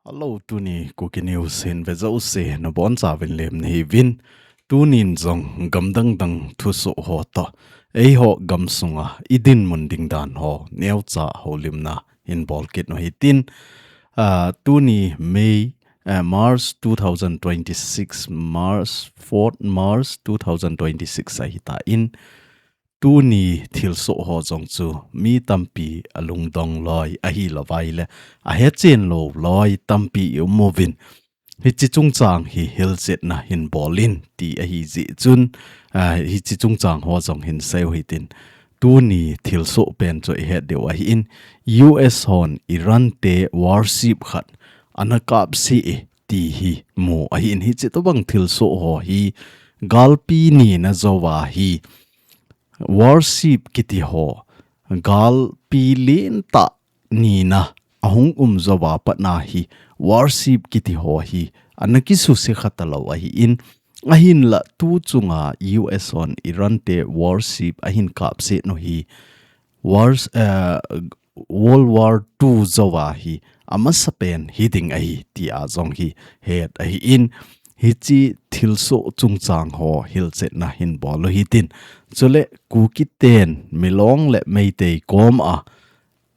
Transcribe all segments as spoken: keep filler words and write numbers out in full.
Hello, tuni Kuki News hin vejouse nabonchauvin lemna hiuvin. Tunin jong gamdang dang thusoh ho toh, eiho gamsunga idinmun ding dan ho neocha houlimna hin bolkit u hitin. Ah, tuni May, ah, March two thousand twenty-six, March, fourth March two thousand twenty-six ahitan. Tuni thilsoh ho jong chu mi tampi alungdong loi ahilouva ahile, ahechen lou loi tampi i um uvin. Hiche chungchang hi hilchetna hin bolin ti ahi jeh chun, ah, hiche chungchang ho jong hin seiu hitin. Tuni thilsoh pen chu ihet diu ahin, U S hon Iran te warship khat ana kapsih e ti hi mu ahin, hiche tobang thilsoh ho hi galpi nina jouva hi warship kiti ho, galpi lentah nina ahung um jouva patna hi warship kiti ho hi ana kisuse kha talou ahin, ahinla tu chunga U S hon Iran te warship ahin kapsih u hi wars, eh, World War two jouva hi amasapen hiding ahi tia jong hi het ahin, hiche thilsoh chungchang ho hilchetna hin bol u hitin. Chule Kuki ten Milong le Meitei koma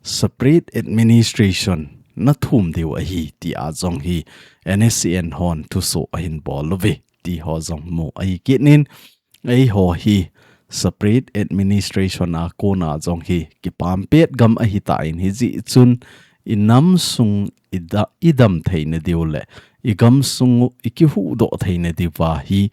separate administration nathum diu ahi tia jong hi N S C N hon thusoh ahin bol uve ti ho jong mu ahi kit in. Eiho hi separate administration a kona jong hi kipampet gam ahitan, hijeh chun inam sung ida-, idam theina diu le igam sung u ikihuhdoh theina diuva hi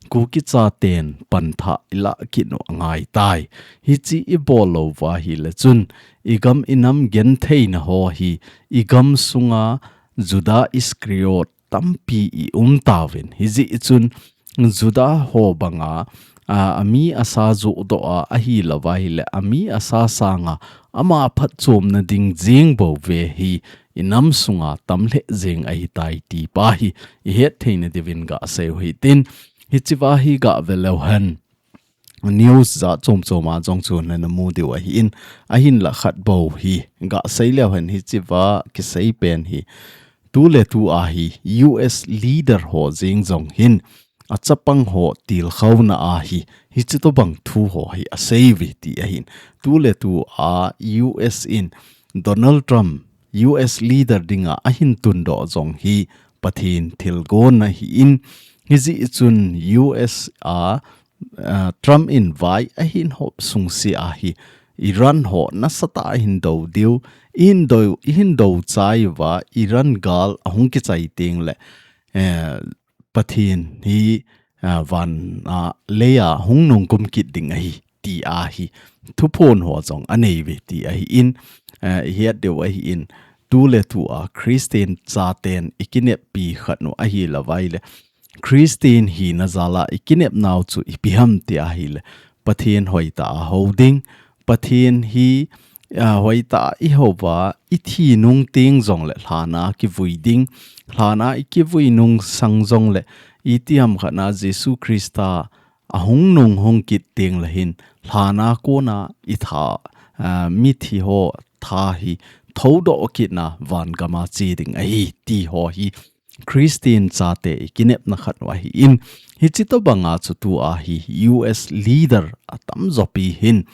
Kuki chaten pantha ilah kit u angaitai. Hiche ibol louva ahile chun igam inam gentheina ho hi igam sunga Juda Iskariot tampi i um tauvin. Hijeh chun Juda ho banga, a, ami asa johdoh a ahilouva ahile, ami asa sanga ama phatchomna ding jeng bou ve hi inam sunga tamlheh jeng ahitai ti pa hi ihet theina diuvin gasei u hitin. Hicheva hi gave leu hen news jat chom choma jong chu nana mu diu ahin, ahinla khat bou hi gasei leu hen, hicheva kisei pen hi tuletu a hi U S leader ho jeng jong hin achapang ho tilkhouna a hi hiche tobang thu ho hi asei uve ti ahin. Tuletu a U S in Donald Trump U S leader dinga ahin tundoh jong hi Pathen thilgon ahin, hijeh chun U S a, ah, Trump in vai ahin hop sungse a hi Iran ho nasatah a hin do diu, ihin do, ihin do chai uva Iran gal ahung kichai teng le, eh, Pathen hi, ah, van, ah, leiya hung nung kum kit ding ahi ti a hi thuphon ho jong anei uve ti ahin, ah, ihet diu ahin, tuletu a Christian chaten ikineppi khat u ahilouva ahile, Christian hina jal a ikinep nau chu ipi ham ti ahile, Pathen hoitah a hou ding, Pathen hi, ah, hoitah a ihou uva, ithi nung teng jong le lhan a kivui ding, lhan a ikivui nung sang jong le, itiham khat a Jesu Christa ahung nung hung kit teng le hin, lhan a kona itha, ah, mithi ho tha hi thoudoh kitna van gam a che ding ahi ti ho hi Christian chate ikinepna khat u ahin, hiche tobanga chu tu a hi U S leader atamjo pi hin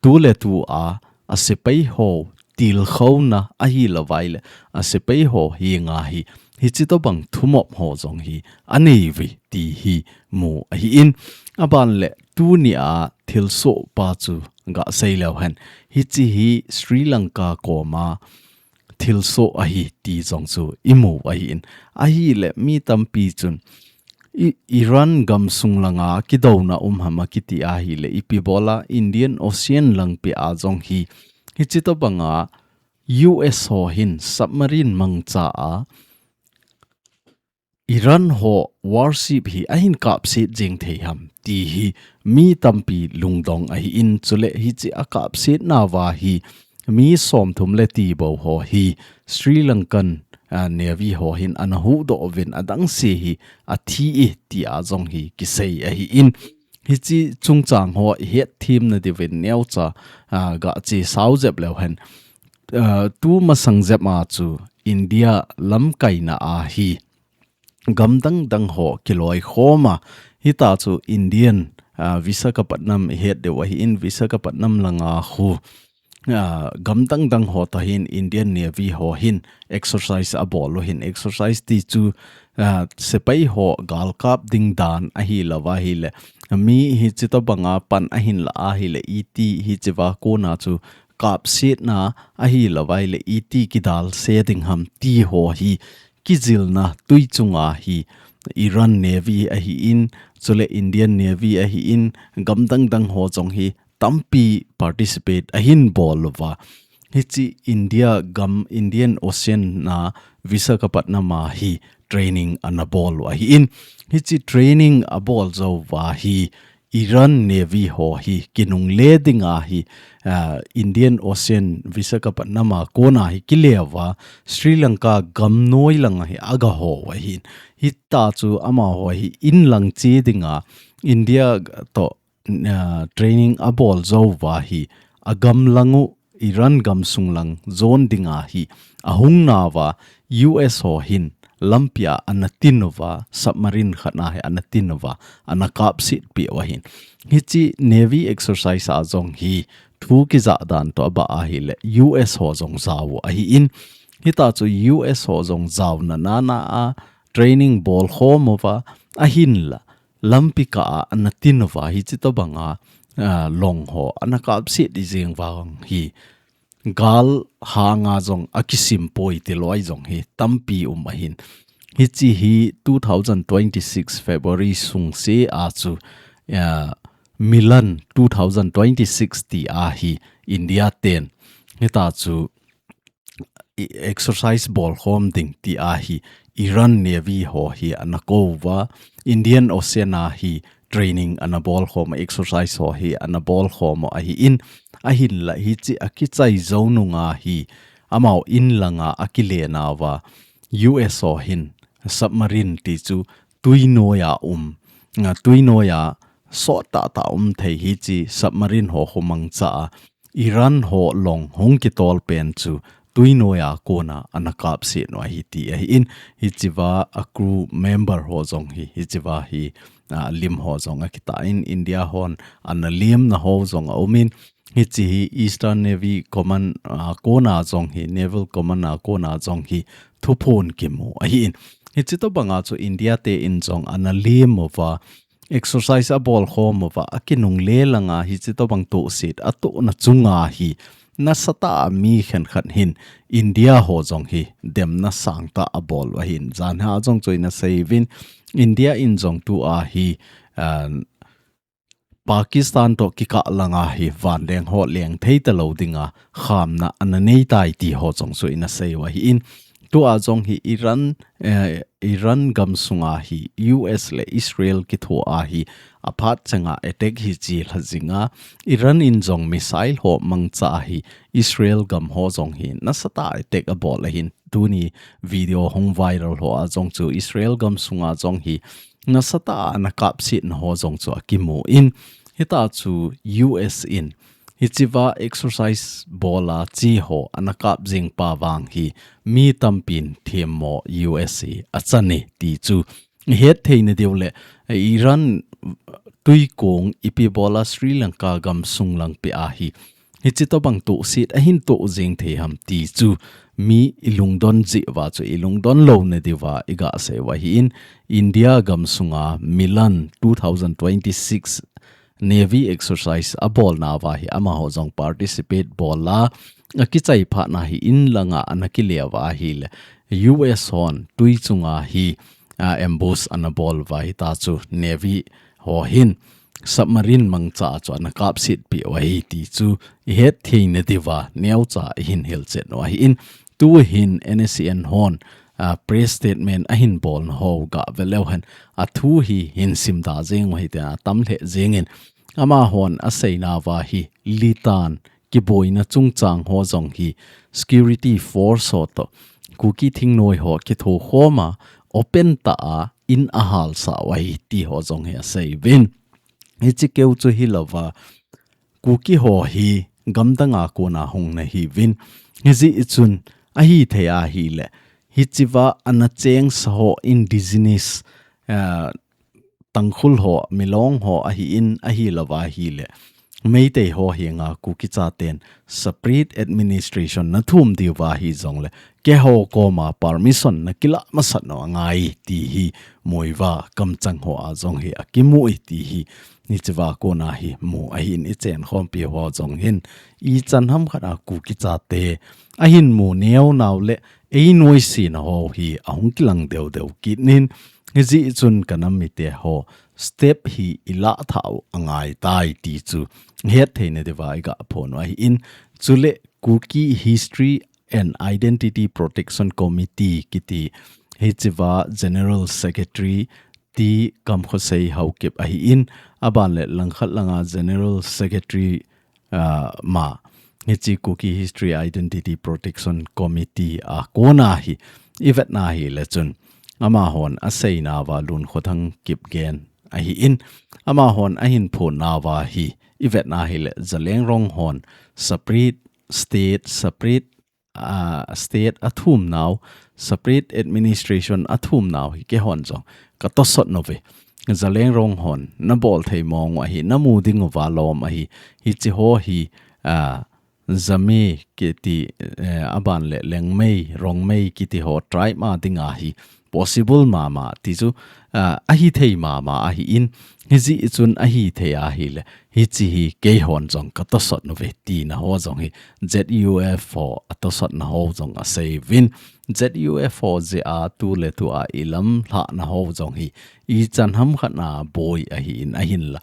tuletu a, asepai ho tilkhouna ahilouva ahile, asepai ho henga hi hiche tobang thumop ho jong hi anei uve ti hi mu ahin, aban le tuni a thilsoh pa chu gasei leu hen, hiche hi Sri Lanka koma thilsoh ahi ti jong chu imu ahin. Ahile mi tampi chun I-, Iran gamsung langa kidouna um ham akiti ahile, ipi bola Indian Ocean langpi a jong hi, hiche tobanga U S ho hin submarine mangcha a Iran ho warship hi ahin kapset jeng thei ham ti hi mi tampi lungdong ahin, chule hiche akapset nauva hi mi somthum le ti bou ho hi Sri Lankan, ah, Navy ho hin ana huhdoh uvin, adangse hi athi e ti a jong hi kisei ahin, Hiche chungchang ho ihet themna diuvin neocha, ah, gache sao jep leu hen. Ah, tu masang jep a chu India lamkaina a hi gam dang dang ho kiloikhom a, hita chu Indian, ah, Visakhapatnam ihet diu ahin, Visakhapatnam langa khu, ah, gam dang dang ho toh hin Indian Navy ho hin exercise abol u ahin, exercise ti chu, ah, sepai ho gal kap ding dan ahilouva ahile, mi hiche tobanga pan ahin la ahile, iti hichea kona chu kapsetna ahilouva ahile, iti kidalse ding ham ti ho hi kijilna tui chunga hi Iran Navy ahin, chule Indian Navy ahin, gam dang dang ho jong hi tampi participate ahin bol uva. Hiche India gam, Indian Ocean a Visakhapatnam a hi training ana bol u ahin. Hiche training abol jou uva hi Iran Navy ho hi kinungle dinga hi, ah, Indian Ocean Visakhapatnam a kona hi kile uva Sri Lanka gam noi langa hi aga hou ahin. Hita chu amaho hi inlang che dinga India toh, ah, training abol jou uva hi agam lang u Iran gamsung lang jon dinga hi ahung nauva U S ho hin lampia ana tin uva, submarine khat a hi ana tin uva, ana kapset peh u ahin. Hiche Navy exercise a jong hi thu kijah dan toh abah ahile U S ho jong jao u ahin. Hita chu U S ho jong jaona nana a training bolkhom uva, ahinla lampi kah a ana tin uva hiche tobanga, ah, long ho ana kapset jing vang hi gal hanga jong akisim poi ti loi jong hi tampi um ahin. Hiche hi two thousand twenty-six February sungse a chu, ah, Milan two thousand twenty-six ti a hi India ten hita chu i-, exercise bolkhom ding ti a hi Iran Navy ho hi ana kou uva, Indian Ocean a hi training ana bolkhom, exercise ho hi ana bolkhom u ahin, ahinla hiche akichai jou nunga hi amau inlanga akile nauva U S ho hin submarine ti chu tui noiya um, ah, tui noiya sot tah tah um thei hiche submarine ho khu mangcha a Iran ho long hung kitol pen chu tui noiya kona ana kapset u ahi ti ahin, hichea a crew member ho jong hi, hichea hi, ah, lim ho jong akitah in India hon ana lemna ho jong aumin, hiche hi Eastern Navy Command, ah, kona jong hi, Naval Command a kona jong hi thuphon kimu ahin. Hiche tobanga chu India te in jong ana lem uva, exercise abolkhom uva, akinungle langa hiche tobang tohset atohna chunga hi nasatah a mi khenkhat hin India ho jong hi demna sangtah abol u ahin. Jan a jong chu ina sei uvin, India in jong tua hi, ah, Pakistan toh kikah langa hi vanleng ho leng thei talou dinga khamna ana nei tai ti ho jong chu ina sei u ahin. Tua jong hi Iran, eh, Iran gamsunga hi U S le Israel kithoa hi aphat chenga attack hi chilha jinga, Iran in jong missile ho mangcha hi Israel gam ho jong hi nasatah a attack abol ahin. Tuni video hung viral hoa jong chu Israel gamsunga jong hi nasatah a ana kapsetna ho jong chu akimu in, hita chu U S in hichea exercise bola che ho ana kap jing pa vang hi mi tampin themmo U S hi achan e ti chu ihet theina diu le, Iran tuikong ipi bola Sri Lanka gamsung langpi a hi hiche tobang tohset ahin toh jing thei ham ti chu mi ilungdon jeh uva chu ilungdon louna diuva iga sei u ahin, India gamsunga Milan two thousand twenty-six Navy exercise abolna uva hi amaho jong participate bola akichai phatna hi inlanga ana kile uva ahile U S hon tui chunga hi, ah, ambush ana bol uva hita chu Navy ho hin submarine mangcha chu ana kapset peh u ahi ti chu ihet theina diuva neocha ihin hilchet u ahin, tu hin N S C N hon, ah, press statement ahin bolna ho ga ve leu hen, athu hi hin simda jing u hite, atam lheh jingin, amahon aseina uva hi litan kiboina chungchang ho jong hi security force ho toh Kuki thingnoi ho kithokhom a open tah a in ahalsah u ahi ti ho jong hi asei uvin. Hichi keu chu hilouva, Kuki ho hi gamdang a kona hung nahiuvin. Hijeh chun ahithei ahile, hichiva ana chengsa ho indigenous, ah, Tangkhul ho, Milong ho ahin, ahilouva ahile, Meitei ho henga Kuki chaten separate administration nathum diuva hijongle, keiho koma permission nakilah masat u angai ti hi, muiva kamchang hoa jong hi akimu e ti hi, hichiva kona hi mu ahin, ichen khompi ho jong hin, ichan hamkhat a Kuki chate ahin mu neo nau le, ei noise na ho hi ahung kilang deu deu kit in, hijeh chun kanam mite ho step hi ilah thah u angaitai ti chu hetthei na diuva iga phon u ahin, chule Kuki History and Identity Protection Committee kiti hichiva General Secretary T. Kamkhosei Haokip ahin, aban le langkhat langa General Secretary, ah, ma, hichi Kuki History Identity Protection Committee a kona hi ivetna ahile chun, amahon aseinauva Lunkhothang Kipgen ahin, amahon ahin phonnauva hi ivetna ahile Zeliangrong hon separate state, separate, ah, state athum nau, separate administration athum nau hi keihon jong katosot uve. Zeliangrong hon nabol thei mong u ahi, namu diuva lom ahi, hichi ho hi, ah, Zeme kiti, eh, aban le Liangmei, Rongmei kiti ho tribe a dinga hi possible mama ti chu, ah, ahithei mama ahin, hijeh chun ahithei ahile, hichi hi keihon jong katosot uve tina ho jong hi Z U F ho atosotna ho jong aseiuvin, Z U F ho jeh a tuletua ilamlhahna ho jong hi ichan hamkhat a boi ahin, ahinla,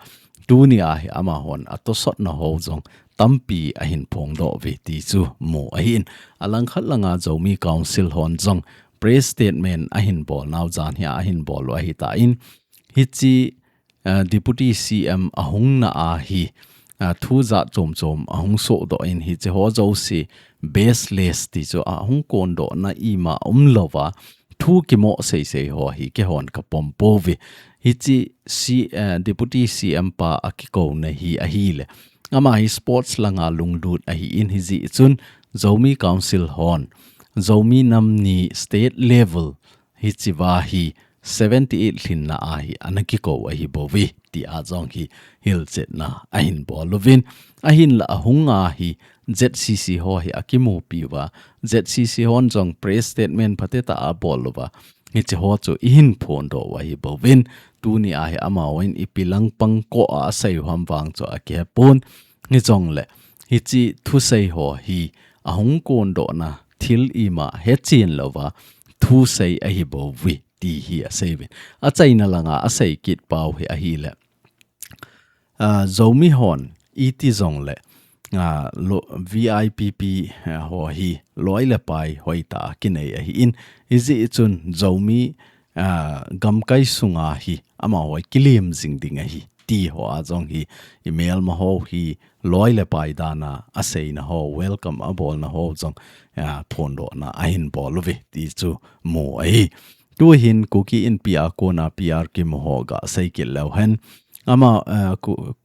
tunia hi amahon atosotna ho jong tampi ahin phongdoh uve ti chu mu ahin. Alangkhat langa Zomi Council hon jong press statement ahin bolnau jan hia ahin bol u ahitan, hichi, ah, Deputy C M ahungna a hi, ah, thu jat chom chom ahung sohdoh in, hichi ho jouse baseless ti chu ahung kondohna ima umlouva, thu kimoh seisei ho hi keihon kapom pouve. Hichi C, eh, Deputy C M pa akikouna hi ahile, ama hi sports langa lunglut ahin, hijeh chun Zomi Council hon Zomi nam ni state level hichiva hi seventy eight lhinna a hi ana kikou ahibouve tia jong hi hilchetna ahin bol uvin, ahinla ahunga hi Z C C ho hi akimupi uva, Z C C hon jong press statement phatecha abol uva, hichi ho chu ihin phondoh u ahibouvin, tunia hi amahon ipi langpang koh a asei u ham vang chu akihepon, hijongle hichi thusei ho hi ahung kondohna thil ima hechen louva thusei ahibouve ti hi aseiuvin. Achaina langa asei kit pau hi ahile, ah, Zomi hon iti jongle, ah, lo-, V I P P, ah, ho hi loi le pai hoitah a kinei ahin, hijeh chun Zomi, ah, gamkai sunga hi amaho kilem jing ding ahi ti hoa jong hi, imelma ho hi loi le pai dana aseina ho, welcome abolna ho jong, ah, phondohna ahin bol uve ti chu mu ahi. Tuhin Kuki Inpi a kona P R kimu ho gasei kit leu hen, ama, ah, Ku-,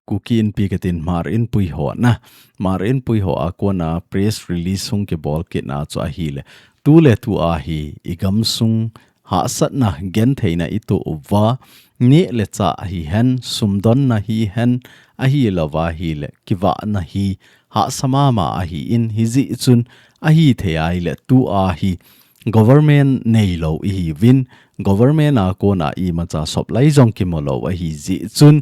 Kuki Inpi katin Hmar Inpui ho na, Hmar Inpui ho a kona press release hung kibol kitna chu ahile, tuletua hi igamsung hahsatna gentheina itoh uva, neh le chah hihen, sumdonna hihen, ahilouva ahile kivahna hi hahsa mama ahin, hijeh chun ahithei ahile tua hi government neilou ihiuvin, government a kona imacha soplai jong kimulou ahijeh chun,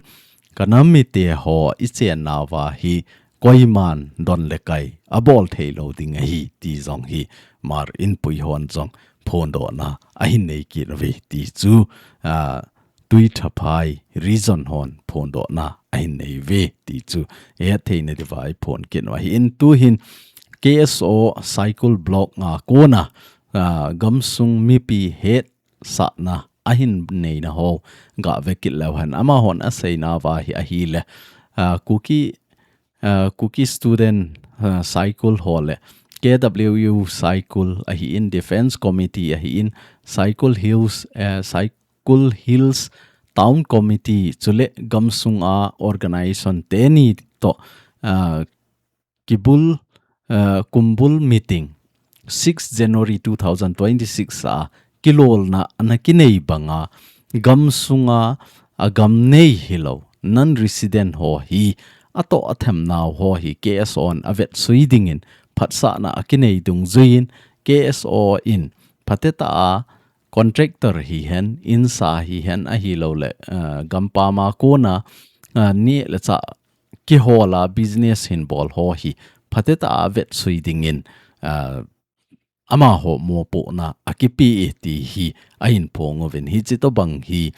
kanam mite ho ichennauva hi koiman don le kai abol theilou ding ahi ti jong hi Hmar Inpui hon jong phondohna ahin nei kit uve ti chu, ah, Tuithaphai region hon phondohna ahin nei uve ti chu hetheina diuva iphon kit u ahin, tuhin K S O Saikul block a kona, ah, gamsung mipi hetsahna ahin neina ho gave kit leu hen, amahon aseinauva hi ahile, ah, Kuki, ah, Kuki student, ah, Saikul ho le K W U Saikul ahin, Defence Committee ahin, Saikul Hills, eh, Saikul Hills Town Committee chule gamsunga organization teni toh, ah, kibul, ah, kumbul meeting six January two thousand twenty-six a kilolna ana kinei banga gamsunga agam nei hilou non-resident ho hi atoh athem nau ho hi K S O in avetsui dingin phatsahna akinei dungjuiyin K S O in phatetah a contractor hihen, insa hihen ahilouleh, ah, gampam a kona, ah, neh le chah kihola business hinbol ho hi phatetah a avetsui dingin, ah, amaho mopohna akipe e ti hi ahin phong uvin, hichi tobang hi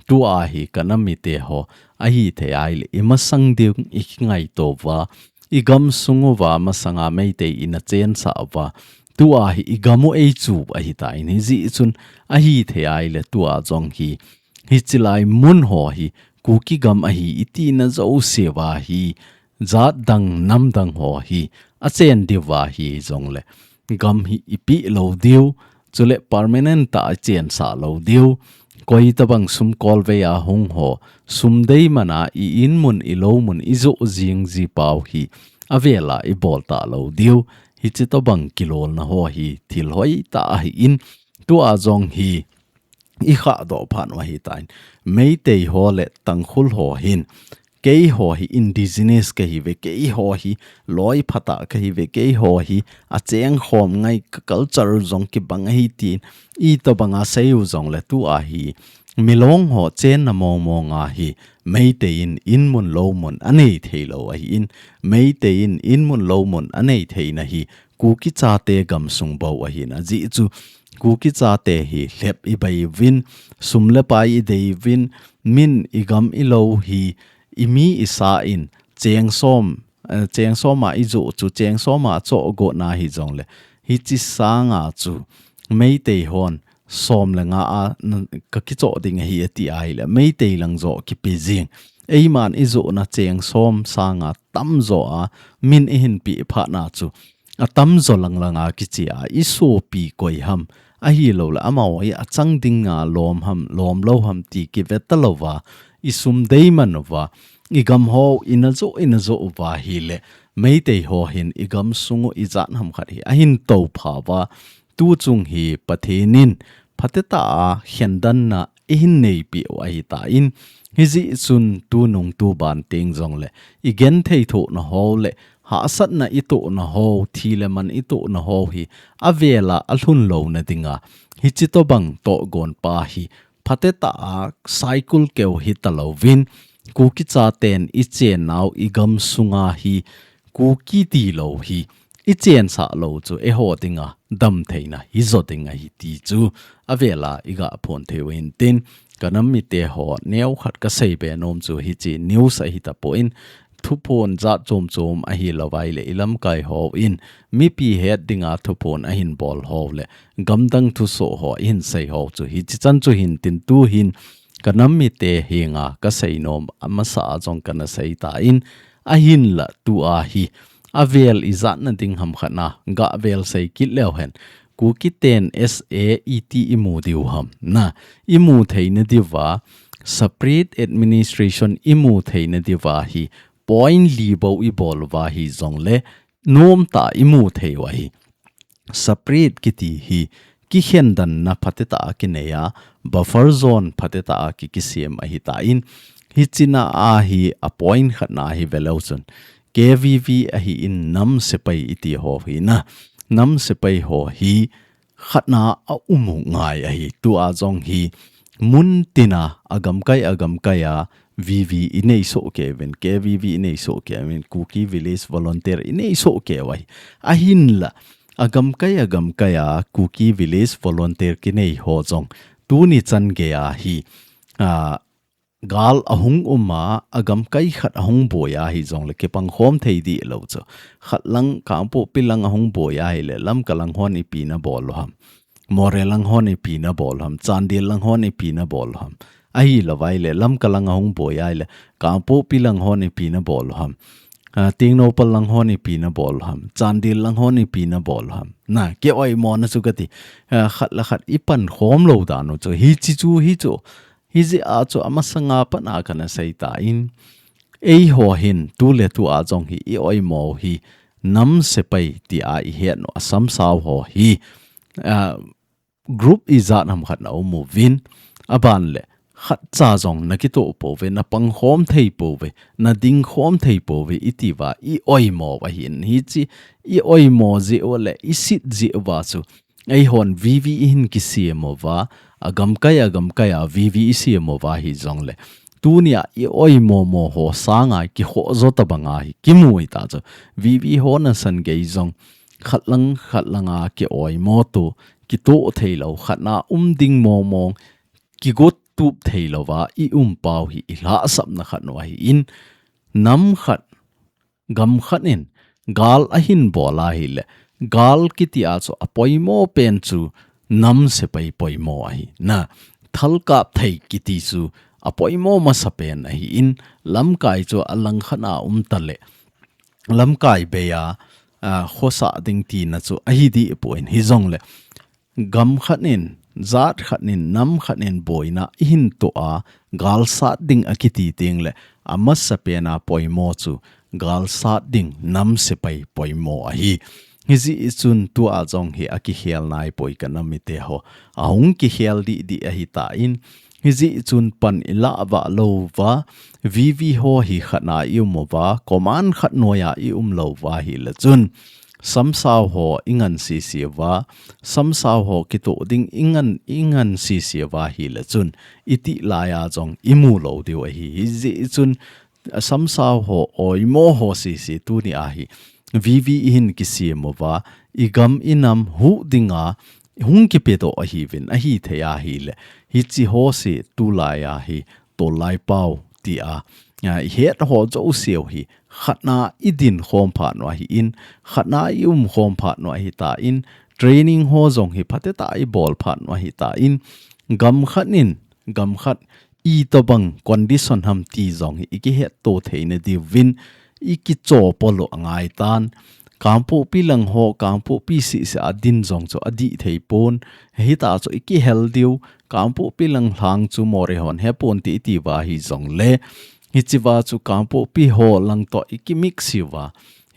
tua hi kanam mite ho ahithei ahileh imasang ding ikingaito uva, igamsung uva masanga Meitei in achensah uva, tua hi igam u eichu ahitan, hijeh chun ahithei ahileh tua jong hi hichilai mun ho hi Kuki gam ahi itina jouse uva hi jat dang nam dang ho hi achen diuva hijongleh gam hi ipeh lou diu, chule permanent tah a ichensah lou diu, koi tobang sum kolvei a hung ho, sum deiman a i-in mun ilou mun ijoh jing jipau hi avel a ibol talou diu, hichi tobang kilolna ho hi thil hoitah ahin, tua jong hi ikhahdoh phat u ahitan. Meitei ho le Tangkhul ho hin, keiho hi indigenous kahiuve, keiho hi loi phatah kahiuve, keiho hi achengkhom ngai, ka culture jong kibang ahi tin itobanga sei u jongleh tua hi milong ho chenna mong mong a hi Meitei in in mun lou mun anei theilou ahin, Meitei in in mun lou mun anei theina hi Kuki chate gamsung bou ahin, ajeh chu Kuki chate hi lhep ibei uvin, sum le pai idei uvin, min igam ilou hi imi isa in cheng som, eh, cheng som a ijoh chu cheng som a choh gotna hijongleh hichi sanga chu Meitei hon som le nga a, n-, kakichoh ding ahi ati ahileh Meitei lang joh kipe jing. Eiman ijohna cheng som sanga tamjo a min ihin peh phatna chu atamjo lang langa kiche a isopi koi ham, ahilouleh amaho hi achang dinga lom ham, lom lou ham ti kive talouva, isum deiman uva, igam ho ina joh, ina joh uva hileh Meitei ho hin igamsung u ijat ham khat hi ahin toupha uva, tuchung hi Pathen in phatetah a khendanna ihin neipeh u ahitan, hijeh chun tunung tuban teng jongleh igenthei thohna ho le hahsatna itohna ho, thi le man itohna ho hi avel a alhun louna dinga hichi tobang tohgon pa hi phatetah a cycle keu hitalouvin, Kuki chaten ichennau igamsunga hi Kuki tilou hi ichensah lou chu eiho dinga damtheina hijo ding ahi ti chu avel a igah phong thei u hintin, kanam mite ho neokhat kasei be nom chu hichi news ahitapon, thuphon jat chom chom ahilou vaileh ilamkai hon mipi het dinga thuphon ahin bol ho le gamdang thusoh ho ihin sei ho chu hichi chan chu hintin, tuhin kanam mite henga kasei nom amasa a jong kana seitan, ahinlah tua hi avel ijatna ding ham khat na gah vel sei kit leu hen, Kuki ten S A iti imu diu ham, na, imu theina diuva, separate administration imu theina diuva hi point li bou ibol uva hijongleh nomtah imu thei u ahi. Separate kiti hi kikhendanna phatetah a kinei a, buffer zone phatetah a ki, kisem ahitan, hichina a hi a point khatna hi veleu chun K V V ahin nam sepai iti ho hi, na, nam sepai ho hi khatna a um u ngai ahi. Tua jong hi mun tina agamkai agamkai a V V inei soh kei uvin, K V V inei soh kei uvin, Kuki Village Volunteer inei soh kei u ahi. Ahinlah agamkai agamkai a Kuki Village Volunteer kinei ho jong tuni chan gei a hi, a, gal ahung um a, agamkai khat ahung boi a hijongleh kipangkhom thei dih lou chu. Khat lang Kangpokpi lang ahung boi ahileh Lamka lang hon ipi nabol u ham. Moreh lang hon ipi nabol u ham. Chandel lang hon ipi nabol u ham. Ahilou vaileh Lamka lang ahung boi ahileh Kangpokpi lang hon ipi nabol u ham. A, Tengnoupal lang hon ipi nabol u ham. Chandel lang hon ipi nabol u ham. Na, kei oimona chu kati. A, khat le khat ipankhom lou dan u chu. Hichi chu, hichu Hijeh a chu amasanga pat a kana sei tan, eiho hin tu le tu a jong hi i oimo hi nam sepai tia i het u a, samsau ho hi, ah, group ijat ham khat na um uvin, aban le khatcha jong na kitoh pouve, na pangkhom thei pouve, na dingkhom thei pouve, i ti uva i oimo u ahin, hichi i oimo jeh u le i sit jeh uva chu eihon V V i hin kisem uva, a gamkai a gamkai a V V i sem uva hijongle, tunia i oimo mo ho sanga i kikhoh jo tabang a hi kimu i ta chu, V V ho nasan gei jong khat lang khat lang a ki oimo tu, kitoh thei lou, khat na um ding mong mong, kigot tup thei louva i um pau hi i lhahsapna khat u ahin, nam khat, gam khat in gal ahin bol ahile, gal kiti a chu a poimo pen chu nam sepai poimo ahi. Na, thal kap thei kiti chu a poimo masa pen ahin, lamkai chu a lang khat a um ta le, lamkai bei a, a, khosah ding tina chu ahi dih poi, hijongle gam khat in, jat khat in, nam khat in boina i hin toh a, gal sat ding a kiti teng le, a masa pen a poimo chu gal sat ding nam sepai poimo ahi. Hijeh chun tua jong hi a kikhel nai poi ka nam mite ho. A hung kikhel dih dih ahi tan, hijeh chun pan i lah vah lou uva, V V ho hi khat na i um uva, command khat noiya i um lou uva ahile chun, samsau ho i ngan sisi uva, samsau ho kitoh ding i ngan, i ngan sisi uva ahile chun, i tih laiya jong i mu lou diu ahi. Hijeh chun, samsau ho, oimo ho sisi tunia hi V V i hin kisem uva, i gam i nam huh dinga hung kipedoh ahiuvin, ahithei ahile, hichi ho se tulaiya hi, tolai pau tia, a, i het ho jouse u hi, khat na i dinkhom phat u ahin, khat na i umkhom phat u ahi tan, training ho jong hi phatecha i bol phat u ahi tan, gam khat in, gam khat itobang condition ham ti jong hi i kihetto theina diuvin, i kichopo lou angai tan. Kangpokpi lang ho, Kangpokpi sisi a din jong chu a dih thei pon. Hita chu i kihel diu, Kangpokpi lang lhang chu Moreh hon hepon ti i ti uva hijongle, hichi uva chu Kangpokpi ho lang toh i kimix uva,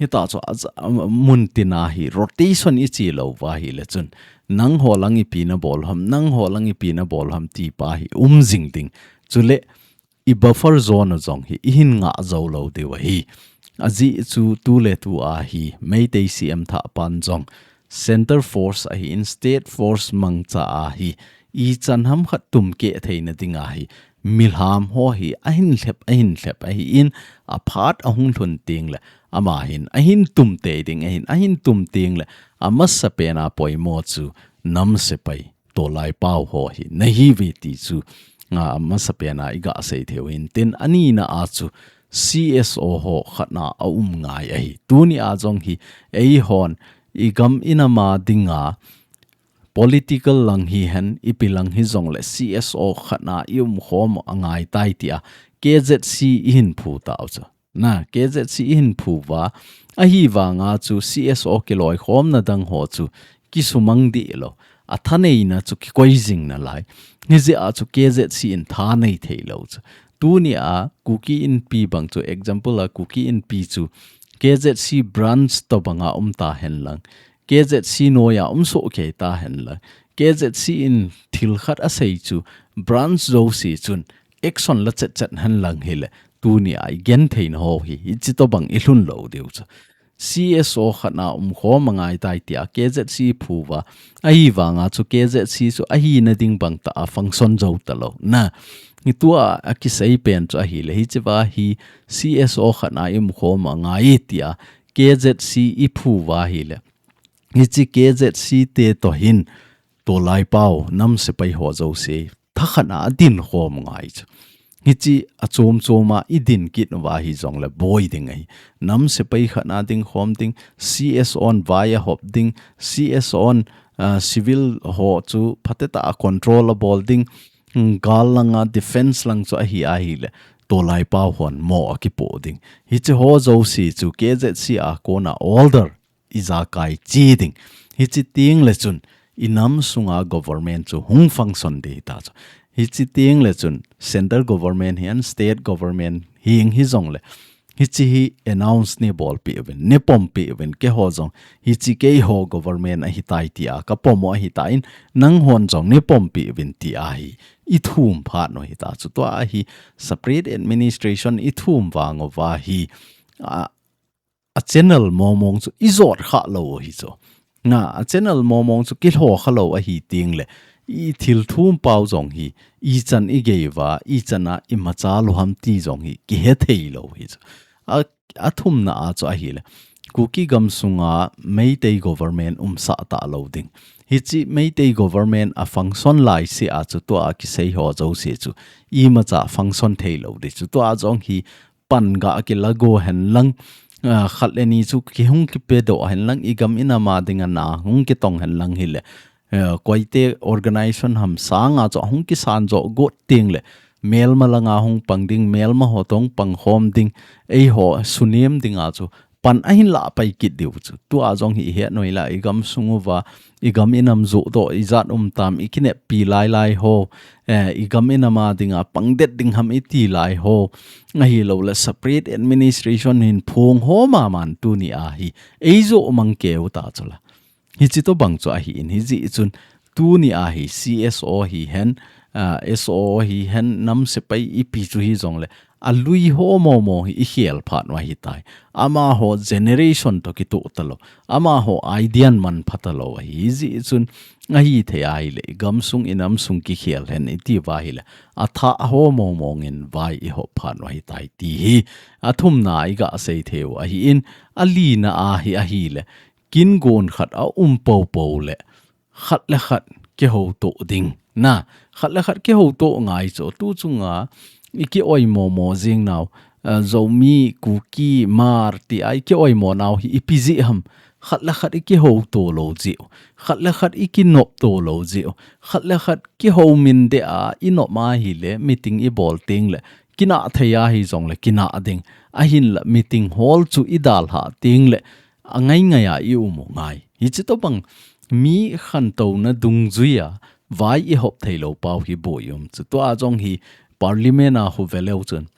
hita chu a, a, mun tina hi rotation i chi lou uva ahile chun, nangho lang ipi na bol ham, nangho lang ipi na bol ham ti pa hi um jing ding. Chule i buffer zone u jong hi i hin ngah jou lou diu ahi. Ajeh chu tu le tu a hi Meitei C M thah pan jong center force ahin, state force mangcha a hi, ichan ham khat tumkeh theina dinga hi, milham ho hi ahin lhep, ahin lhep ahin, aphat ahung lhun teng le, ama hin ahin tum tei ding ahin, ahin tum teng le, a masa pen a poimo chu nam sepai, tolai pau ho hi na hiuve ti chu, a, a masa pen a i ga sei thei u hin tin, anina a chu C S O ho khat na a um ngai ahi. Tunia jong hi eihon i gam i nam a dinga political lang hihen, ipi lang hijongle C S O khat na i umkhom angai tai tia K Z C i hin phu tau chu. Na, K Z C i hin phu uva, ahivanga chu C S O kiloikhomna dang ho chu kisumang dih lou. A thaneina chu kikoi jing nalai. Hijeh a chu K Z C in thanei thei lou chu. Tunia Kuki Inpi bang chu, example a Kuki Inpi chu K Z C branch tobanga um tahen lang, K Z C noiya um soh kei tahen lang, K Z C in thil khat a sei chu branch jouse chun action la chet chet hen lang hile, tunia i gen theina ho hi, hichi tobang i lhun lou diu chu. C S O khat na umkhom angai tai tia K Z C phu uva, ahivanga chu K Z C chu ahina ding bang tah a function jou talou. Na, hitua a kisei pen chu ahile, hichi uva hi C S O khat na i umkhom angai tia K Z C i phu uva ahile, hichi K Z C te toh hin tolai pau nam sepai ho jouse thakhat na a dinkhom ngai chu. Hichi a chom chom a i din kit uva hijongle boi ding ahi. Nam sepai khat na dinkhom ding, C S O in vai a hop ding, C S O in, ah, civil ho chu phatecha a control a bol ding, mm, gal langa defense lang chu ahi ahile, tolai pau hon mo a kipoh ding. Hichi ho jouse chu K Z C a kona order ijakai chi ding. Hichi teng le chun, i nam sunga government chu hung function ding ta chu. Hichi teng le chun central government hihen state government hihen hijongle, hichi hi announce neibolpeh uvin, neipompi uvin, keiho jong hichi keiho government ahitai tia kapom u ahitan, nanghon jong neipompi uvin tia hi ithum phat u hita chu. Tua hi separate administration ithum vang uva hi, a, a channel mong mong chu ijot khalou u hi chu. Na, a channel mong mong chu kilho khalou ahi teng le, ithil thum pau jong hi, ichan igei uva, ichan a imacha lou ham ti jong hi, kihe theilou hi chu. A, athumna a chu ahile, Kuki gamsunga Meitei government umsah talou ding. Hichi Meitei government a function laise a chu tua kisei ho jouse chu, imacha function theilou ding chu. Tua jong hi pan ga kilago henlang, a, khat le ni chu kihung kipedoh henlang, igam inam a dinga na hung kitong henlang hile, a, koite organization ham sanga chu ahung kisan jo got teng le, melma langa hung pang ding, melma ho toh pang khom ding, eiho sunem dinga chu pan ahin lah pai kit diu chu. Tua jong hi ihet u hile, igam sung uva, igam inam joh toh, ijat um tam, ikineppi lailai ho, eh, igam inam a dinga pangdet ding ham iti lai ho, ahilouleh separate administration hin phong ho maman tuni a hi, eijoh mang keu ta chu la. Hichi tobang chu ahin, hijeh chun tuni a hi C S O hihen, ah, S O O hihen, nam sepai ipi chu hijongle, alui ho mong mong hi ikhel phat u ahitai. Amaho generation toh kitoh talou, amaho idea manpha talou ahi. Hijeh chun ahithei ahile, igamsung inamsung kikhel hen iti uva ahile, athah ho mong mong in vai ihop phat u ahitai ti hi athumna iga sei thei u ahin, alina a hi ahile, kin gon khat aum popo le, khat le khat kihoutoh ding. Na, khat le khat kihoutoh ngai chu, tu chunga ikioimo mo jing nau, a, Zomi, Kuki, Hmar tia ikioimo nau hi ipi jeh ham. Khat le khat ikihoutoh lou jeh u, khat le khat ikinoptoh lou jeh u, khat le khat kihoumin deh a inop ahile, meeting ibol teng le, kinah thei ahijongle kinah ding, ahinla meeting hall chu idalhah teng le, angai ngai a ium u ngai. Hichi tobang mi khantouna dungjuia vai ihop theilou pau hi boi um chu. Tua jong hi parliament a khu veleu chun,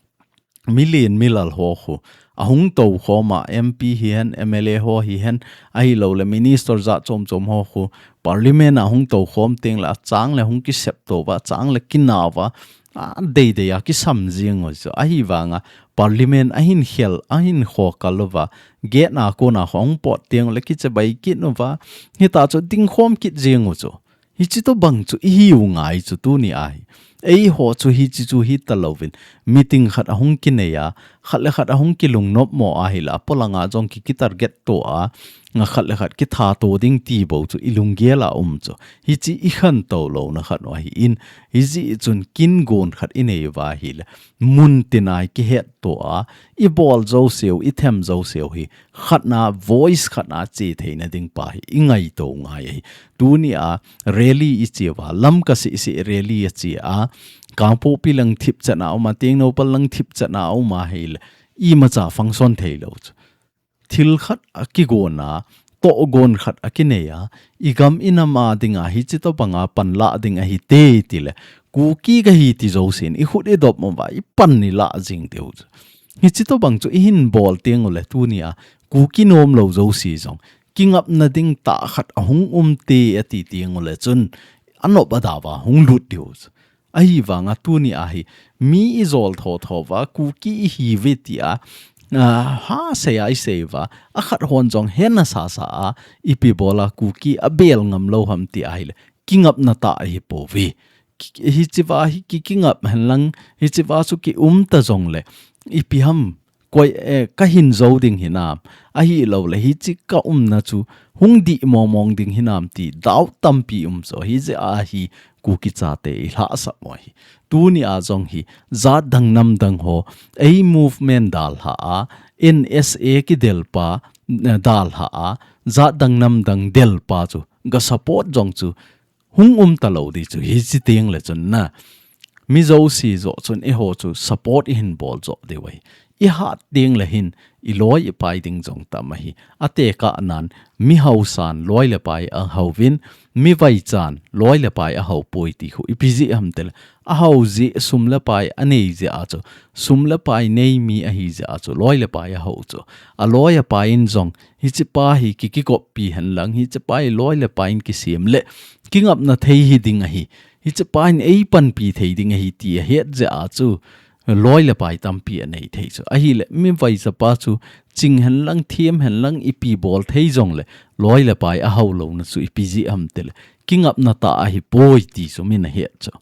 milen milal ho khu ahung toukhom a, M P hihen, M L A ho hihen, ahilouleh minister jat chom chom ho khu parliament a hung toukhom teng le, achang le hung kisepto uva, achang le kinah uva, adeidei a kisam jing u chu. Ahivanga parliament ahin khel, ahin khokal uva, gate na kona khu ahung pot teng le kichebai kit uva, hita chu dingkhom kit jing u chu. Hichi tobang chu ihiu ngai chu tuni a hi. Eiho chu hichi chu hitalouvin, meeting khat ahung kinei a, khat le khat ahung kilungnop mo ahile, apolanga jong ki, kitarget to a, nga khat le khat kithato ding ti bou chu ilunggel a um chu. Hichi ikhantou louna khat u ahin, hijeh chun kin gon khat inei uva ahile, mun tina ikihetto a, ibol jouseu, ithem jouseu hi, khatna, voice khatna che theina ding pa hi ingaito ngai ahi. Tuni a rally iche uva, Lamka seh seh rally ache a, Kangpokpi lang thipchet a um a, Tengnoupal lang thipchet a um ahile, imacha function theilou chu. Thil khat akigon a, tohgon khat akinei a, igam inam a dinga hichi tobanga panlah ding ahite tile, Kuki kahi ti jousen ikhut idop uva, ipan ilah jing diu chu. Hichi tobang chu ihin bol teng ule tuni a, Kuki nomlou jouse jong, kingapna ding tah khat ahung umte ati teng ule chun, anop ada uva hung lut diu chu. Ahivanga tuni a hi, mi ijol tho tho uva, Kuki ihiuve tia, a, ha sei a isei uva, akhat hon jong hena sasa a, ipi bol a Kuki abel ngamlou ham ti ahile, kingapna tah ahipouve. Ki, hichi uva hi ki, kingap henlang, hichi uva chu kium ta jongle, ipi ham, koi, eh, kahin jou ding hinam, ahilouleh hichi kaumna chu hung dih mong mong ding hinam ti doubt tampi um chu, hijeh a hi Kuki chate ilhahsam u ahi. Tuni a jong hi, jat dang nam dang ho, ei movement dalha a, N S A kidelpa, eh, dalha a, jat dang nam dang delpa chu, ga support jong chu, hung um talou di chu, hichi teng le chun na. mi jouse joh chun eiho chu support ihin bol joh diu ahi. Ihat ding le hin, iloi ipai ding jong tam ahi. Atekah nan, mi hausan loi le pai ahauvin, mi vaichan loi le pai ahau poi ti khu ipi jeh ham tile, ahau jeh sum le pai anei jeh a chu, sum le pai nei mi ahi jeh a chu, loi le pai ahau chu. Aloi apai in jong, hichepa hi ki, kikoppi henlang, hichepa hi loi le pai in kisem le, kingapna thei hiding ahi. Hichepa in eipanpi thei ding ahi ti ahet jeh a chu, loi le pai tampi anei thei chu. Ahile, mi vaichapa chu, ching henlang, them henlang, ipi bol thei jongle, loi le pai ahau louna chu ipi jeh ham tile, kingapna tah ahi poi ti chu min ahet chu.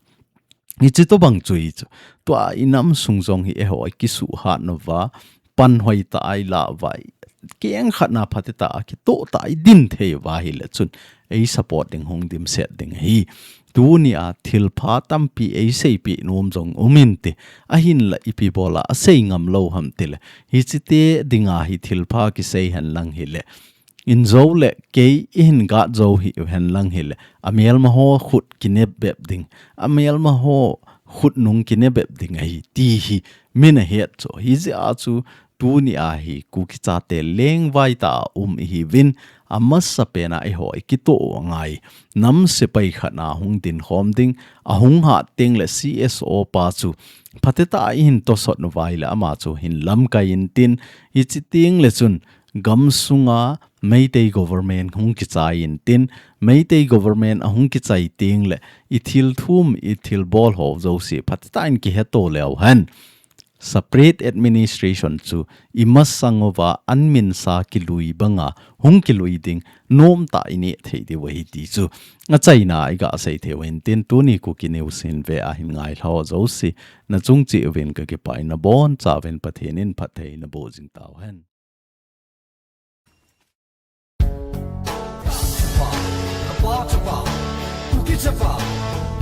Hiche tobang chu hichu. Tua inam sung jong hi eiho ikisuhat nauva, pan hoi tah a ilah uva, keng khat na phatetah a kitoh tah a idin thei uva ahile chun, ei support ding hung dimset ding ahi. Tunia thilpha tampi eiseipeh nom jong um inte, ahinla ipi bola asei ngam lou ham tile, hichete dinga hi thilpha kisei henlang hile, injo le kei ihin gat jou hihen lang hile, amelma ho khut kine bep ding, amelma ho khut nung kine bep ding ahi ti hi min ahet chu. Hijeh a chu tunia hi Kuki chate lengvai tah a um ihiuvin, amasapen a eiho ikitoh u angai. Nam sepai khat na hung dinkhom ding, ahung hat teng le C S O pa chu phatetah a ihin tosot nauva ahile ama chu hin lamkai intin, hiche teng le chun gamsunga Meitei government hung kichai intin, Meitei government ahung kichai teng le, ithil thum, ithil bol ho jouse phatetah in kiheto leu hen, separate administration chu imasang uva an minsa kilui banga hung kilui ding nomtah ineh thei diu ahi ti chu achaina a iga sei thei u hintin, tuni Kuki News hin ve a hin ngailhah jouse, nachung cheh uvin kakipah in, nabonchauvin Pathen in phatthei naboh jing tauhen. Chapa, Chapa, Kuki Chapa.